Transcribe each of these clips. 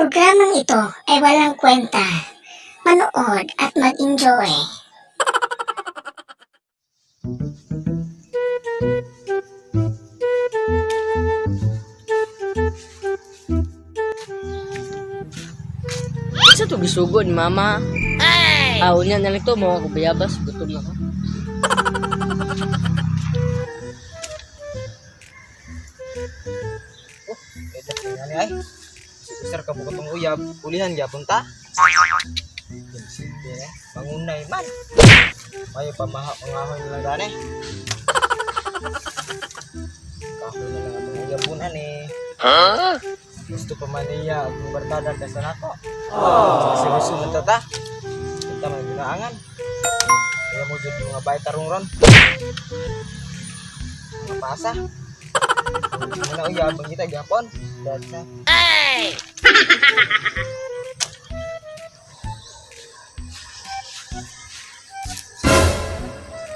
Programang ito ay walang kwenta. Manood at mag-enjoy. Sa to gisugo ni mama. Ay! Aw niya na lang to, mga kubayabas, gutom na ko. Oh, ito nga ay. Si Usar ka bukatong uyab, ulihan gyapon ta. Simple eh. Pangunay man. May pamaha pangahoy na lang gani. Kahoy na lang atong uyabunan eh. Huh? Gusto pa man niya akong barkada kaysa nako. Kasi gusto man ta ta. Kita man ginaangan. Kaya mo jud mga bay tarong ron. Mga pasa. Muna uyab ang kita gyapon. That's it.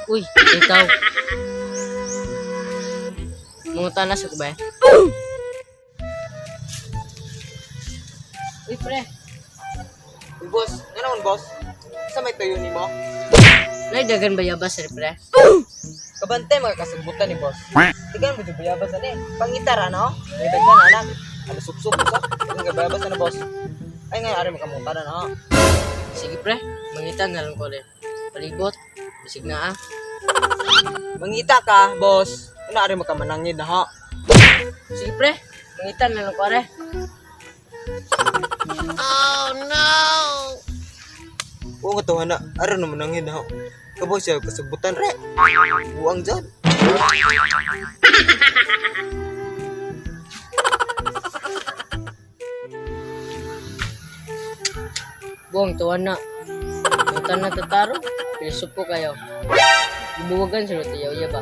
Uy, ikaw. Mga tanas ko ba? Uy, pre. Uy, boss, nga naman boss? Sa may tuyo ni mo? Naidagan bayabas, re, pre. Kabante mga kasagbutan ni boss. Tigan mo jud bayabas ani. Pangitar ano? May daghan anak. Ano supsup sa? Tigan ka bayabas ano boss? Ay nga ari makamuta na no. Sige, pre. Mangita na lang ko rin. Palibot. Bisig na ah. Mangita ka, boss. Ano ari makamanangid na ho. Sige, pre. Mangita na lang ko rin. Oo nga to ana, aron na manangid na ho. Kaboy siya kasagbutan re. Buang jud. Buong tuwan na. Mangita na tataro. Piso po kayo. Ibuwagan sa tiyaw ya ba?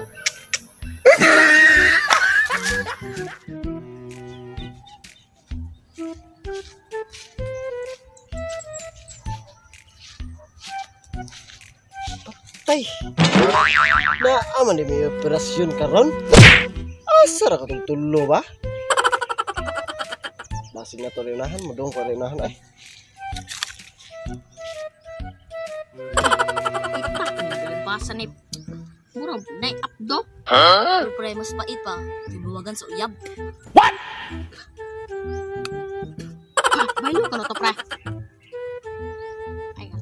Tay. Naa man di may operasyon karon. Asa ra katong tulo ba? Basig na to reunahan, mudong ko reunahan ay. Basa ni murag nay apdo. Pero pre mas pait pa. Tibuwagan sa uyab. What? Ah, baylo ka na to pre. Ay. Ah.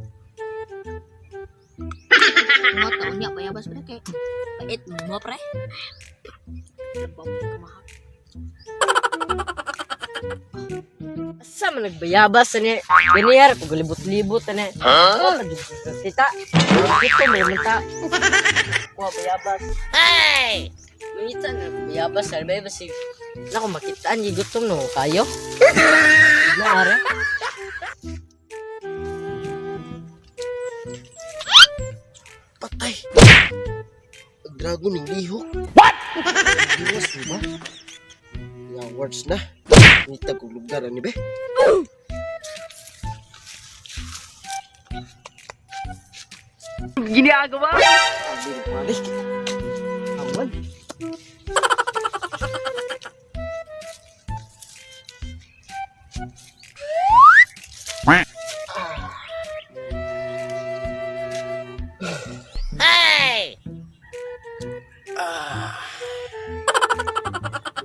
Mga taon niya bayabas pre kay pait mo pre. Labang kumaha. Asa man nagbayabas ani? Ganiyar ko galibot-libot ani. Huh? Kita. Kita mo man ta. Kuha bayabas. Hey! Mangita na bayabas al bayabas si. Nako makitaan gi gutom no kayo. Na are. Patay. Ang dragon ning lihok. What? Diwas ni ba? Nga words na. Ngita kog lugar ani be. Ginagawa. Balik. Awan.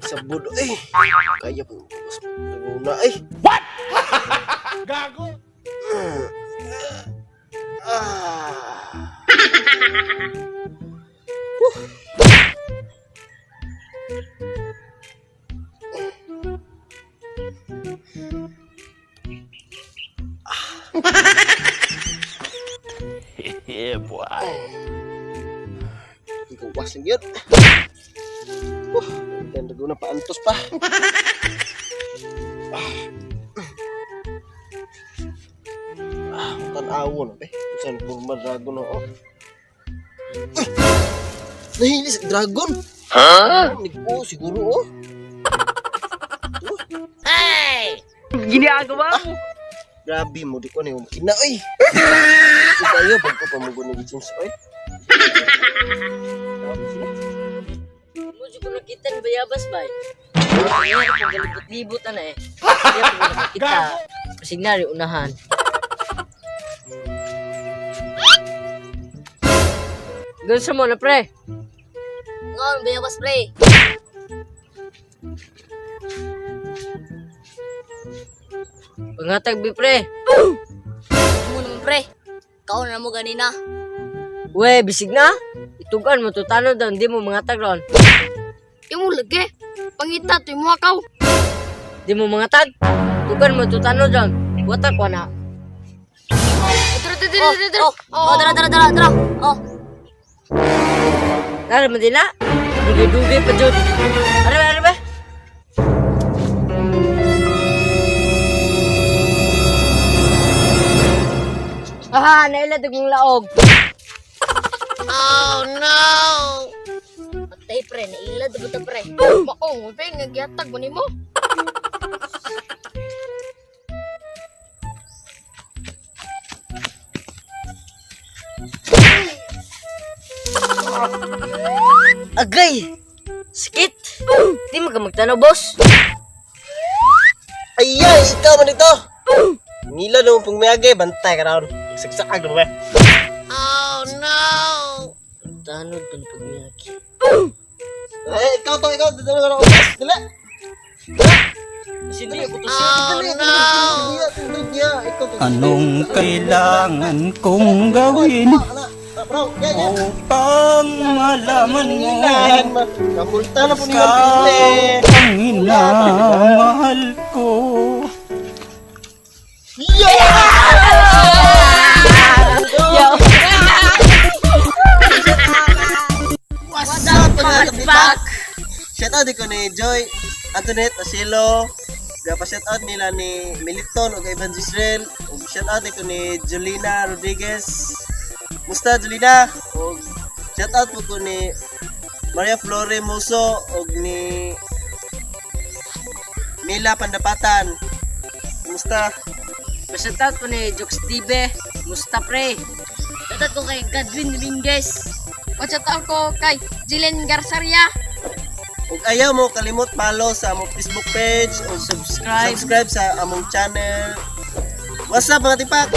Sa budo eh. Kaya po. Mas naguna eh. What? Gago. Ah. Yeah, boy. Ikaw was lang yun. Huh, dan na paantos pa. Ah, tanawo na be. Saan kurma dragon oo. Uy! Nahili sa dragon. Huh? Oh, siguro oh. Ginagawa mo. Grabe mo di ko na yung kina oy. So kayo pag ko pamugo ni James oy. Mo jud ko nakita ni bayabas bay. Kaya ko galibot-libot ana eh. Kaya ko nakita. Signal unahan. Gusto mo na pre? Ngon, bayabas pre. Pangatag bi pre. Mo naman pre. Kaon na mo ganina. We, bisig na. Itugan mo to tanod daw hindi mo mangatag ron. Imo lagi. Pangita to imo akaw. Di mo mangatag. Tugan mo to tanod daw. Wata ko na. Dara dara dara dara. Oh, dara dara dara dara. Oh. Nara man din na. Dugay-dugay pa jud. Ara ba, ara ba? Aha, naila dugong laog. Patay pre, naila dugo ta pre. Maong pre nga gihatag mo nimo. Agay! Sakit! Di mo ka magtanaw, boss. Ayay, ikaw man ito. Nila naman pong mayagay, bantay ka raon. Sagsakag naman eh. Tanod dun pag miyaki. Eh, ikaw to, ikaw. Dala ka na oras. Dala. Kasi di ako to. Oh, no! Ikaw to. Anong kailangan kong gawin Bro, ya, ya. upang malaman mo Ilan, Kamulta na po niyo ang ikaw pili. ang minamahal ko? What's up, mga kapipak? Shout out ko ni Joy Antoinette Asilo. Gapa shout out nila ni Militon ug Ivan Gisrel. Ug shout out ko ni Jolina Rodriguez. Musta Jolina? Ug shout out po ko ni Maria Flore Muso ug ni Mila Pandapatan. Kumusta? Pasyatat po ni Jokes Tibe. Musta pre. Datat ko kay Godwin Dominguez. Watch out ko kay Jilen Garzaria. Ug ayaw mo kalimot follow sa among Facebook page o Subscribe. Subscribe sa among channel. What's up mga tipak?